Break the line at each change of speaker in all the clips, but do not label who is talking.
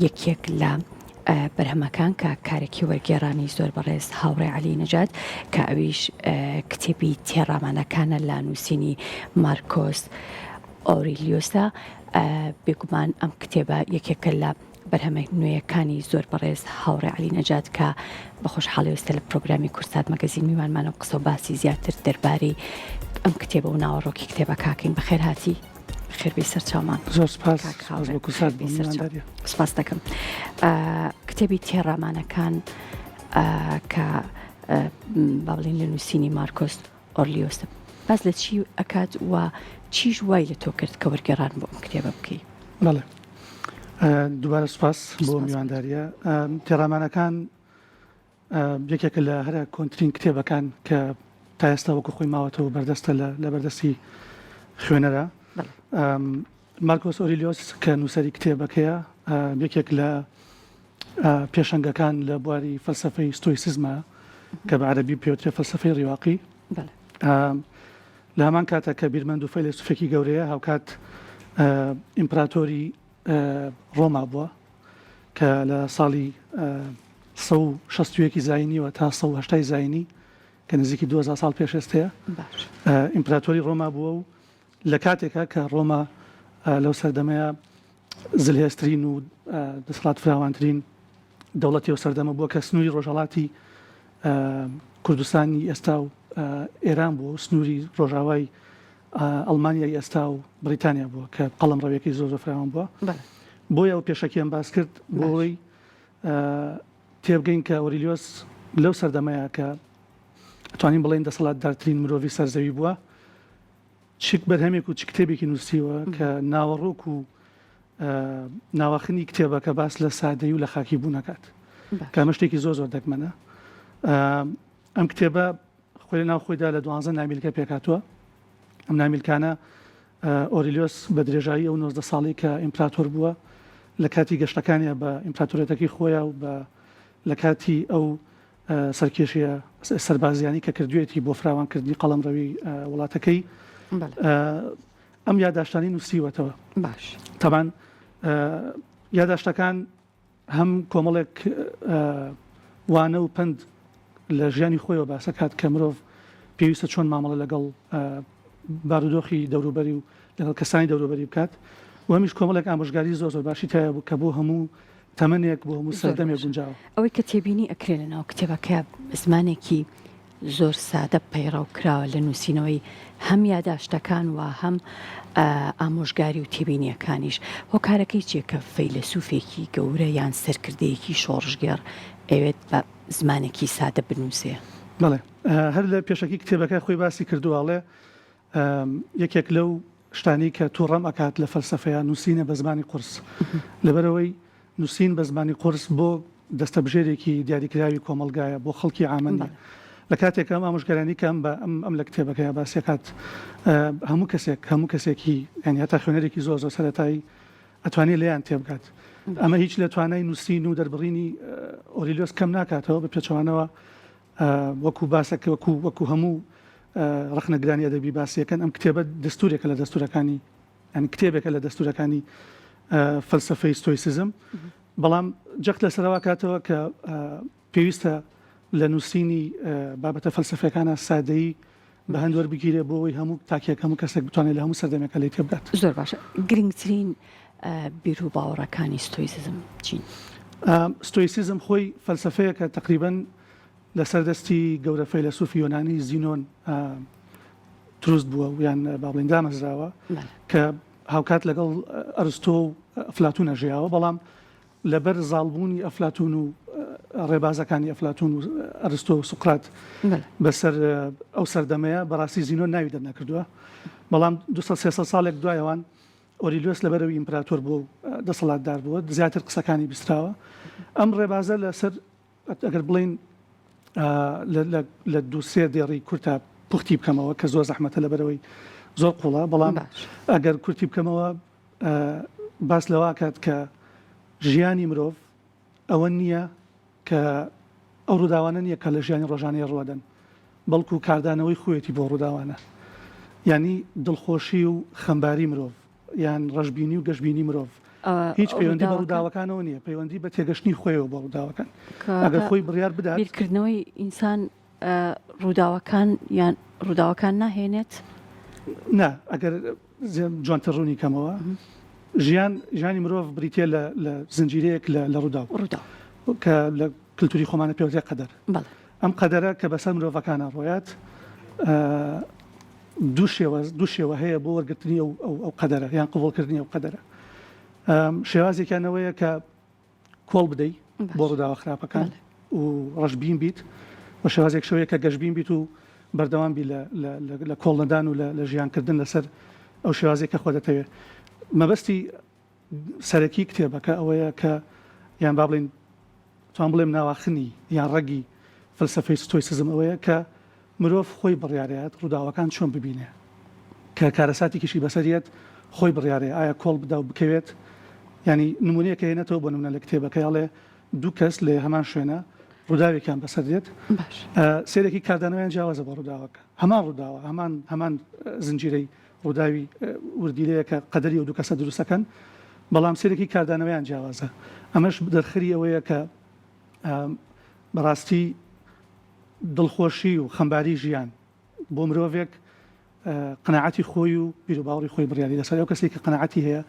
یەکێک لە بەرهەمەکان کە کارێکی وەرگێڕانی زۆر بەڕێز هاوڕێ عەلی نەجات کە ئەویش کتێبی تێڕامانەکانە لە نووسینی مارکۆس ئۆریلیۆسە بێگومان ئەم کتێبە یەکێکە لە بەرهەمە نوێیەکانی زۆر بەڕێز هاوڕێ عەلی نەجات کە بە خۆشحاڵی ئێستا لە پرۆگرامی کورسات مەگەزین میوانمانە و قسە و باسی زیاتر دەربارەی ئەم کتێبە و ناوەڕۆکی کتێبەکەکەین بەخێرهاتی خێربێی سەرچاومان.
زۆر سپاس سپاس بۆ کورسات بۆ میوانداریە.
سپاس دەکەم. کتێبی تێڕامانەکان کە با بڵێین لە نووسینی مارکۆس ئۆرلیۆس باس لە چی ئەکات و چیش وای لە تۆ کرد کە وەرگێڕان بۆ ئەم کتێبە بکەی؟
بەڵێ دووبارە سپاس بۆ میوانداریە. تێڕامانەکان یەکێکە لە هەرە کۆنترین کتێبەکان کە تا ئێستا وەکو خۆی ماوەتەوە بەردەستە لە بەردەستی خوێنەرە. مارکۆس ئۆریلیۆس کە نووسەری کتێبەکەیە یەکێک لە پێشەنگەکان لە بواری فەلسفەی ستۆیسیزمە کە بە عەربی پێوترێ فەلسفەی ڕیواقی. لە هەمان کاتە کە بیرمەند و فەیلەسوفێکی گەورەیە هاوکات ئیمپراتۆری ڕۆما بووە کە لە ساڵی 161 زاینیوە تا 180 زاینی کە نزیکی 2000 ساڵ پێش ئێستەیە ئیمپراتۆری ڕۆما بووە و لە کاتێکا کە ڕۆما لەو سەردەمەیە زلهێزترین و دەسەڵات فراوانترین دەوڵەتی ئەو سەردەمە بووە کە سنووری ڕۆژهەڵاتی کوردستانی ئێستا و ئێران بووە و سنووری ڕۆژاوای ئەڵمانیای ئێستا و بریتانیا بووە کە قەڵەم ڕەویەکەی زۆر زۆر فراوان بووە بۆیە ئەو پێشەکیان باس کرد بۆ ئەوەی تێبگەین کە ئۆریلیۆس لەو سەردەمەیە کە توانین بڵێن دەسەڵاتدارترین مرۆڤی سەرزەوی بووە چ بەرهەمێک و چ کتێبێکی نووسیوە کە ناوەڕۆک و ناواخنی کتێبەکە باس لە سادەی و لە خاکی بوون ئەکات کە ئەمە شتێکی زۆر زۆر دەگمەنە. ئەم کتێبە خۆی لە ناو خۆیدا لە دوانزە نامیلکە پێکهاتووە. ئەم نامیلکانە ئۆریلیۆس بە درێژایی ئەو 19 ساڵی کە ئیمپراتۆر بووە لە کاتی گەشتەکانیا بە ئیمپراتۆریەتەکەی خۆیا و بە لە کاتی ئەو سەرکێشیە سەربازیانی کە کردوێتی بۆ فراوانکردنی قەڵەمڕەوی وڵاتەکەی ئەم یاداشتانی نووسیوەتەوە.
باش.
تەبان یاداشتەکان هەم کۆمەڵێک وانە و پەند لە ژیانی خۆیەوە باسەکات کە مرۆڤ پێویستە چۆن مامەڵە لەگەڵ بارودۆخی دەوروبەری و لەگەڵ کەسانی دەوروبەری بکات و هەمیش کۆمەڵێک ئامۆژگاری زۆر زۆر باشی تایە بوو کە بۆ هەموو تەمەنێک بۆ هەموو سەردەمێک گونجاوە.
ئەوەی کە تێبینی ئەکرێ لەناو کتێبەکە زمانێکی زۆر سادە پەیڕەو کراوە لە نووسینەوەی هەم یاداشتەکان و هەم ئامۆژگاری و تێبینییەکانیش. هۆکارەکەی چییە کە فەیلەسوفێکی گەورە یان سەرکردەیەکی شۆڕشگێڕ ئەیەوێت بە زمانێکی سادە بنووسێ؟
بەڵێ هەر لە پێشەکی کتێبەکە خۆی باسی کردووە ئەڵێ یەکێک لەو شتانەی کە توڕەم ئەکات لە فەلسەفەیا نووسینە بە زمانی قورس لەبەرئەوەی نووسین بە زمانی قورس بۆ دەستەبژێرێکی دیاریکراوی کۆمەڵگایە بۆ خەڵکی عامە نیە لە کاتێک ئەم ئامۆژگارانی کە ئەم بە ئەم ئەم لە کتێبەکەیا باسی ئەکات هەموو کەسێک هەموو کەسێکی یانی هەتا خوێنەرێکی زۆر زۆر سەرەتایی ئەتوانێ لێیان تێبگات ئەمە هیچ لە توانای نووسین و دەربڕینی ئۆریلیۆس کەم ناکاتەوە بە پێچەوانەوە وەکو باسەکە وەکو وەکو هەموو ڕەخنەگرانی ئەدەبی باسیەکەن ئەم کتێبە دەستورێکە لە دەستورەکانی یانی کتێبێکە لە دەستورەکانی فەلسەفەی ستۆیسیزم بەڵام جەخت لەسەرەوە کاتەوە کە پێویستە لە نووسینی بابەتە فەلسەفەکانە سادەیی بە هەند وەربگیرێ بۆ ئەوەی هەموو تاکێک هەموو کەسێک بتوانێت لە هەموو سەردەمێکە لێی تێبگات.
زۆر باشە گرنگترین بیر و باوەڕەکانی ستۆیسیزم چین؟
ستۆیسیزم خۆی فەلسەفەیەکە تەقریبەن لەسەر دەستی گەورە فەیلەسوفی یۆنانی زینۆن دروست بووە و یان با بڵێین دامەزراوە کە هاوکات لەگەڵ ئەرستۆ و ئەفلاتونە ژیاوە بەڵام لەبەر زاڵبوونی ئەفلاتون و ڕێبازەکانی ئەفلاتون و ئەرستۆ و سوقرات بەسەر ئەو سەردەمەیە بەڕاستی زینۆن ناوی دەرنەکردووە بەڵام 200 ساڵێک دوایەوان ئۆریلیۆس لەبەرئەوەی ئیمپراتۆر بووە و دەسەڵاتدار بووە زیاتر قسەکانی بیستراوە ئەم ڕێبازە لەسەر ئەگەر بڵێین لە دوو سێ دێڕی کورتە پوختی بکەمەوە کە زۆر زەحمەتە لەبەرەوەی زۆر قوڵە بەڵام ئەگەر کورتی بکەمەوە باس لەوە کات کە ژیانی مرۆڤ ئەوە نییە کە ئەو ڕووداوانە نییە کە لە ژیانی ڕۆژانەی ڕوەدەن بەڵکو کاردانەوەی خۆیەتی بۆ ڕووداوانە یانی دڵخۆشی و خەمباری مرۆڤ یان ڕەشبینی و گەشبینی مرۆڤ. هیچ پەیوەندی بە ڕووداوەکانەوە نییە، پەیوەندی بە تێگەشتنی خۆیەوە بۆ ڕووداوەکان. ئەگەر خۆی بڕیار بدات.
بیرکردنەوەی ئینسان ڕووداوەکان یان ڕووداوەکان ناهێنێت؟
نا، ئەگەر جوانتر ڕوونی کەمەوە، ژیان ژیانی مرۆڤ بریتییە لە لە زنجیرەیەک لە لە ڕووداو.
ڕووداو.
کە لە کلتوری خۆمانە پێوترێ قەدەر.
بەڵێ.
ئەم قەدەرە کە بەسەر مرۆڤەکانا ڕۆیات، دوو شێوە دوو شێوە هەیە بۆ وەرگرتنی ئەو ئەو ئەو قەدەرە یان قبوڵکردنی ئەو قەدەرە. شێوازێکیان ئەوەیە کە کۆڵ بدەی بۆ ڕووداوە خراپەکان و ڕەشبین بیت و شێوازێک شەوەیە کە گەشبین بیت و بەردەوام بی لە کۆڵنەدان و لە ژیانکردن لەسەر ئەو شێوازێک کە خۆ دەتەوێت. مەبەستی سەرەکی کتێبەکە ئەوەیە کە یان با بڵێین توان بڵێم ناواخنی یان ڕەگی فەلسەفەی ستۆیسزم ئەوەیە کە مرۆڤ خۆی بڕیارەیات ڕووداوەکان چۆن ببینێ کە کارەساتێکیشی بەسەر یەت خۆی بڕیارەیە ئایا کۆڵ بدا و بکەوێت یانی نمونەیەک هێنێتەوە بۆ نمونە لە کتێبەکەی ئەڵێ دوو کەس لە هەمان شوێنە ڕووداوێکیان بەسەر دێت سێرێکی کاردانەوەیان جیاوازە بۆ ڕووداوەکە هەمان ڕووداوە هەمان هەمان زنجیرەی ڕووداوی وردیلەیە کە قەدەری ئەو دوو کەسە دروست ئەکەن بەڵام سێرێکی کاردانەوەیان جیاوازە ئەمەش دەرخەری ئەوەیە کە بەڕاستی دڵخۆشی و خەمباری ژیان بۆ مرۆڤێک قەناعەتی خۆی و بیروباوەڕی خۆی بڕیاری لەسەر ئەو کەسێک کە قەناعەتی هەیە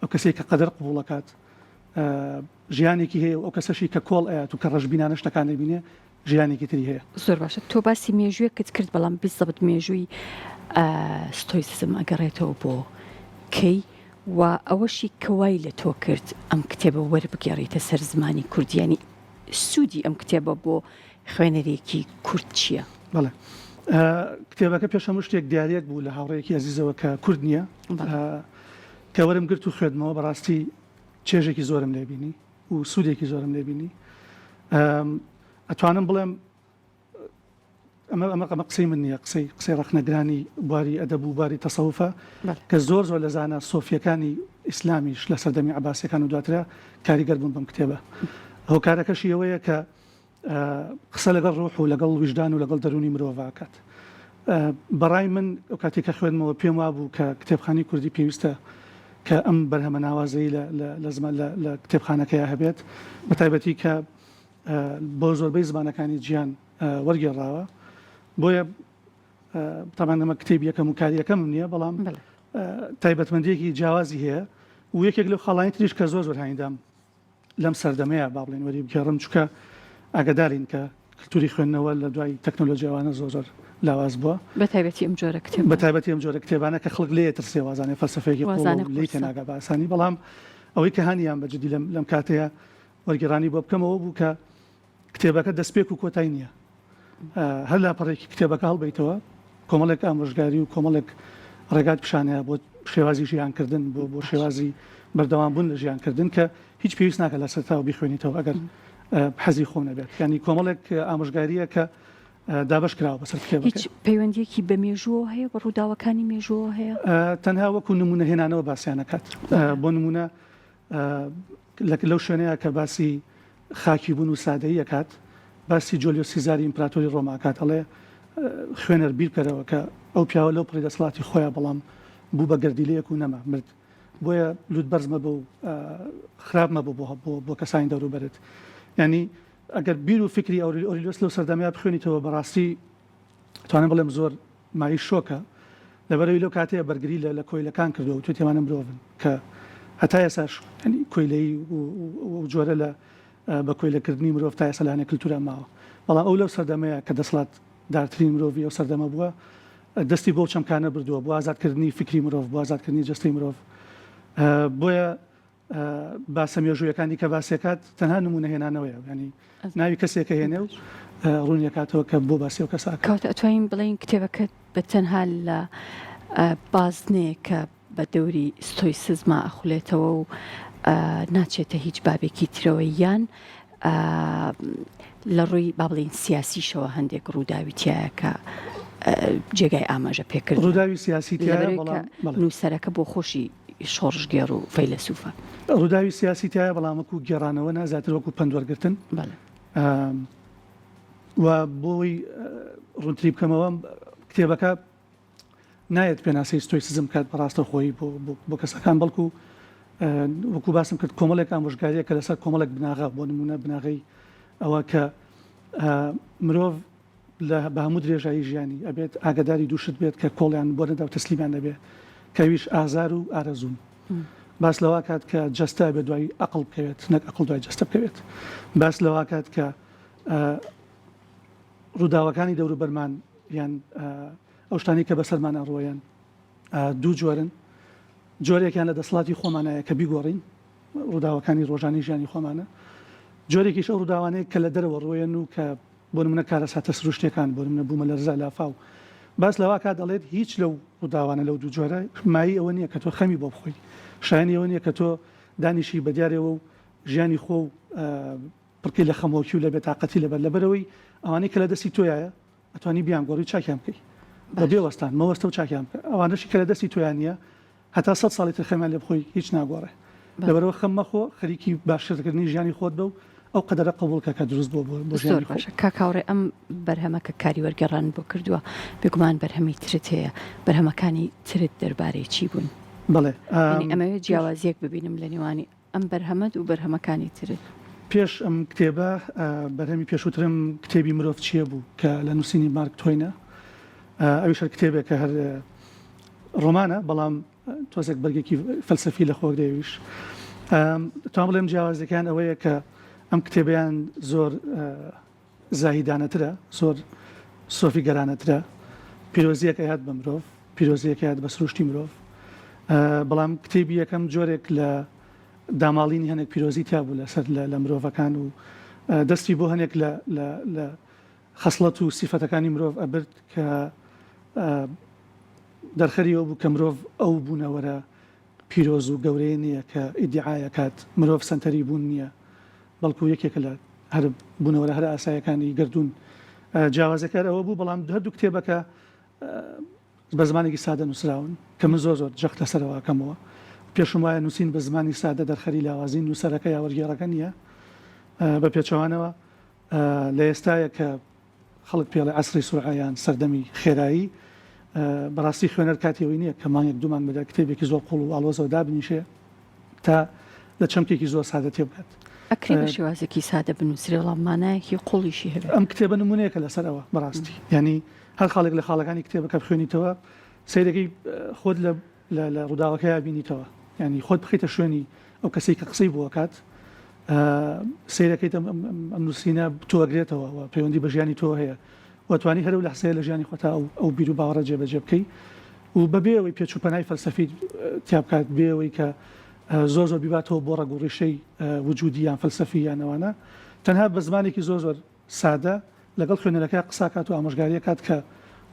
ئەو کەسێک کە قەدەر قبوڵەکات ژیانێکی هەیە و ئەو کەسەشی کە کۆڵ ئەیات و کە ڕەشبینانە شتەکان دەبینێ ژیانێکی تری هەیە.
زۆر باشە تۆ باسی مێژوویەکت کرد بەڵام بیزەبت مێژووی ستۆیسزم ئەگەڕێتەوە بۆ کەی و ئەوەشی کە وای لە تۆ کرد ئەم کتێبە وەربگێڕیتە سەر زمانی کوردی یانی سوودی ئەم کتێبە بۆ خوێنەرێکی کورد چییە؟
بەڵێ کتێبەکە پێش هەموو شتێک دیاریەک بوو لە هاوڕێیەکی ئەزیزەوە کە کورد نییە کە وەرم گرت و خوێندمەوە بەڕاستی چێژێکی زۆرم لێ بینی و سوودێکی زۆرم لێ بینی ئەتوانم بڵێم ئەمە ئەمە ئەمە قسەی من نییە قسەی قسەی ڕەخنەگرانی بواری ئەدەب و بواری تەسەوفە کە زۆر زۆر لە زانا سۆفیەکانی ئیسلامیش لە سەردەمی عەباسیەکان و دواترا کاریگەر بوون بەم کتێبە هۆکارەکەشی ئەوەیە کە قسە لەگەڵ ڕۆح و لەگەڵ ویژدان و لەگەڵ دەروونی مرۆڤ ئەکات بەڕای من ئەو کاتێک کە خوێندمەوە پێم وابوو کە کتێبخانەی کوردی پێویستە کە ئەم بەرهەمە ناوازەی لە زمان لە کتێبخانەکەیا هەبێت بە تایبەتی کە بۆ زۆربەی زمانەکانی جیهان وەرگێڕراوە بۆیە تامان ئەمە کتێبی یەکەم و کاری یەکەمم نییە بەڵام تایبەتمەندیەکی جیاوازی هەیە و یەکێک لەو خاڵانی تریش کە زۆر زۆر هاندام لەم سەردەمەیە با بڵێین وەری بگێڕم چونکە ئاگادارین کە کلتوری خوێندنەوە لە دوای تەکنۆلۆژیاوانە زۆر زۆر لاواز بووە.
بە تایبەتی ئەم جۆرە کتێبانە.
بە تایبەتی ئەم جۆرە کتێبانە کە خەڵک لێی ئەترسێ وازانێ فەلسەفەیەکی قووڵە و لێی تێناگا بە ئاسانی بەڵام ئەوەی کە هانیان بە جدی لەم لەم کاتەیە وەرگێڕانی بۆ بکەم ئەوە بوو کە کتێبەکە دەستپێک و کۆتای نییە. هەر لاپەڕێکی کتێبەکە هەڵبەیتەوە کۆمەڵێک ئامۆژگاری و کۆمەڵێک ڕێگات پیشانەیە بۆ شێوازی ژیانکردن بۆ بۆ شێوازی بەردەوام بوون لە ژیانکردن کە هیچ پێویست ناکە لە سەرتاوە بیخوێنیتەوە ئەگەر حەزی خۆ نەبێت ینی کۆمەڵێک ئامۆژگاریە کە دابش کراوە بەسەر کتێبەکە.
هیچ پەیوەندیەکی بە مێژووەوە هەیە بە ڕووداوەکانی مێژووەوە هەیە؟
تەنها وەکو نمونە هێنانەوە باسیان ئەکات بۆ نمونە لەو شوێنەیە کە باسی خاکی بوون و سادەیی ئەکات، باسی جۆلیۆس سیزاری ئیمپراتۆری ڕۆما ئەکات، ئەڵێ، خوێنەر بیر بکەرەوە کە ئەو پیاوە لەو پەڕی دەسەڵاتی خۆیا بەڵام بوو بە گەردیلەیەک و نەما، مرد. بۆیە لووت بەرز مەبە و خراپ مەبە بۆ بۆ کەسانی دەوروبەرت. یانی ئەگەر بیر و فیکری ئۆریلیۆس لەو سەردەمەیا بخوێنیتەوە بەڕاستی ئەتوانم بڵێم زۆر مایەی شۆکە، لەبەرئەوەی لەو کاتەیە بەرگری لە کۆیلەکان کردووە وتویەتی ئەمانە مرۆڤن کە هەتا ئێستاش یانی کۆیلەیی و ئەو جۆرە لە بە کۆیلەکردنی مرۆڤ تا ئێستا لە هەنێ کلتورا ماوە بەڵام ئەو لەو سەردەمەیە کە دەسەڵات دارترین مرۆڤی ئەو سەردەمە بووە دەستی بۆ چەمکانە بردووە بۆ ئازادکردنی فکری مرۆڤ بۆ ئازادکردنی جەستەی مرۆڤ بۆیە باسە مێژوویەکانی کە باسیەکات تەنها نموونە هێنانەوەیە یانی ناوی کەسێک هێنێ و ڕوونیەکاتەوە کە بۆ باسی ئەو کەسە ئەکات.
کەواتە ئەتوانین بڵێین کتێبەکەت بە تەنها لە بازنەیەک کە بە دەوری ستۆیسزما ئەخولێتەوە و ناچێتە هیچ بابێکی ترەوە یان لە ڕووی با بڵێین سیاسیشەوە هەندێک ڕووداوی تیایە کە جێگای ئاماژە پێکردنە.
ڕووداوی سیاسی تیایە بەڵام
نووسەرەکە بۆ خۆشی شۆڕشگێڕ و فەیلەسوفە.
ڕووداوی سیاسی تیایە بەڵام وەکو گێڕانەوە نا زیاتر وەکو پەند وەرگرتن.
بەڵێ.
و بۆی ڕوونتری بکەمەوە کتێبەکە نایەت پێناسەی ستۆیسزم بکات بە ڕاستەوخۆیی بۆ بۆ کەسەکان بەڵکو. وەکو باسم کرد کۆمەڵێک ئامۆژگاریە کە لەسەر کۆمەڵێک بناغە بۆ نمونە بناغەی ئەوە کە مرۆڤ لە بە هەموو درێژایی ژیانی ئەبێت ئاگاداری دوو شت بێت کە کۆڵیان بۆ نەدا و تەسلیمیان نەبێ کە ئەویش ئازار و ئارەزوون. باس لەوە کات کە جەستە ئەبێت دوای ئەقڵ بکەوێت نەک ئەقڵ دوای جەستە بکەوێت. باس لەوە کات کە ڕووداوەکانی دەوروبەرمان یان ئەو شتانەی کە بەسەرمان ئەڕۆیەن دوو جۆرن جۆرێکیان لە دەسەڵاتی خۆمانایە کە بیگۆڕین ڕووداوەکانی ڕۆژانی ژیانی خۆمانە جۆرێکیش ئەو ڕووداوانەیە کە لە دەرەوە ڕۆیەن و کە بۆ نمونە کارەساتە سروشتیەکان، بۆ نمونە بومەلەرزە، لافاو. باس لەوە ئەکات ئەڵێت هیچ لەو ڕوداوانە لەو دوو جۆرە مایەی ئەوە نیە کە تۆ خەمی بۆ بخۆی، شایەنی ئەوە نیە کە تۆ دانیشی بەدیارێوە و ژیانی خۆ و پڕکەی لە خەمۆکی و لە بێتاقەتی لەبەر لەبەرئەوەی ئەوانەی کە لە دەستی تۆیایە ئەتوانی بیانگۆڕی و چاکیان بکەی بەبێ وەستان مەوەستە و چاکیان بکە ئەوانەشی کە لە دەستی تۆیا نیە هەتا سەت ساڵی تر خەمیان لێ بخۆی هیچ ناگۆڕێ لەبەرئەوە خەم مەخۆ خەریکی باشترکردنی ژیانی خۆت بە و ئەو قەدەرە قبوڵ کە کە دروست بووە بۆ
زۆر
ژیانی خۆت.
باشە کاک هاوڕێ ئەم بەرهەمە کە کاری وەرگێڕانت بۆ کردووە بێگومان بەرهەمی ترت هەیە بەرهەمەکانی ترت دەربارەی چی بوون؟
بەڵێ
یانی ئەمەوێت جیاوازیەک ببینم لە نێوانی ئەم بەرهەمەت و بەرهەمەکانی ترت.
پێش ئەم کتێبە بەرهەمی پێشووترم کتێبی مرۆڤ چییە بوو کە لە نووسینی مارک تۆینە ئەویش هەر کتێبێکە هەر ڕۆمانە بەڵام تۆزێک بەرگێکی فەلسەفی لە خۆگرێ ئەویش توان بڵێم جیاوازەکان ئەوەیە کە ئەم کتێبیان زۆر زاهیدانەترە زۆر سۆفیگەرانەترە پیرۆزیەک ئەیات بە مرۆڤ پیرۆزیەک ئەیات بە سروشتی مرۆڤ بەڵام کتێبی یەکەم جۆرێک لە داماڵینی هەنێک پیرۆزی تیا بوو لەسەر لە مرۆڤەکان و دەستی بۆ هەنێک لە لە خەسڵەت و سیفەتەکانی مرۆڤ ئەبرد کە دەرخەری ئەو بوو کە مرۆڤ ئەو بوونەوەرە پیرۆز و گەورەیە نییە کە ئیدیعای ئەکات، مرۆڤ سەنتەری بوون نییە، بەڵکو یەکێکە لە هەر بوونەوەرە هەرە ئاساییەکانی گەردوون. جیاوازیەکە هەر ئەوە بوو، بەڵام هەردوو کتێبەکە بە زمانێکی سادە نووسراون کە من زۆر زۆر جەخت لەسەرەوە ئەکەمەوە. پێشم وایە نووسین بە زمانی سادە دەرخەری لاوازی نووسەرەکە یا وەرگێڕەکە نییە، بە پێچەوانەوە لە ئێستایە کە خەڵک پێڵێ عەسری سورعە یان سەردەمی خێرایی، بەڕاستی خوێنەر کاتی ئەوەی نییە کە مانگێک دوو مانگ بەدە کتێبێکی زۆر قوڵ و ئاڵۆزەوە دابنیشێ تا لە چەمکێکی زۆر سادە تێبگات.
ئەکرێ بە شێوازێکی سادە بنووسرێ بەڵام مانایەکی قوڵیشی هەبێت.
ئەم کتێبە نموونەیەکە لەسەر ئەوە بەڕاستی یانی هەر خاڵێک لە خاڵەکانی کتێبەکە بخوێنیتەوە سەیرەکەی خۆت لە لە لە ڕووداوەکەیا بینیتەوە یانی خۆت بخەیتە شوێنی ئەو کەسەی کە قسەی بۆ ئەکات سەیرەکەیت ئەم ئەم نووسینە تۆ ئەگرێتەوە و پەیوەندی بە ژیانی تۆ هەیە و توانی هەر ئەو لەحسەیە لە ژیانی خۆتا ئەو ئەو بیر و باوەڕە جێبەجێ بکەی و بەبێ ئەوەی پێچ و پەنای فەلسەفی تیا بکات بێ ئەوەی کە زۆر زۆر بیباتەوە بۆ ڕەگ و ڕیشەی وجودی یان فەلسەفی یان ئەوانە تەنها بە زمانێکی زۆر زۆر سادە لەگەڵ خوێنەرەکە قسە کات و ئامۆژگاریە کات کە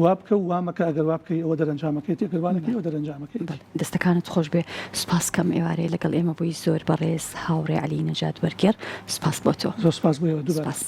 وا بکە و وا مەکە ئەگەر وا بکەی ئەوە دەرەنجامەکەیەتی ئەگەر وا نەکەی ئەوە دەرەنجامەکەیەتی.
بەڵێ دەستەکانت خۆش بێ سوپاس کەم ئێوارەیە لەگەڵ ئێمە بووی زۆر بەڕێز هاوڕێ عەلی نەجات وەرگێڕ سوپاس بۆ تۆ.
زۆر سوپاس بۆ ئێوە دووبارە.
سوپاس.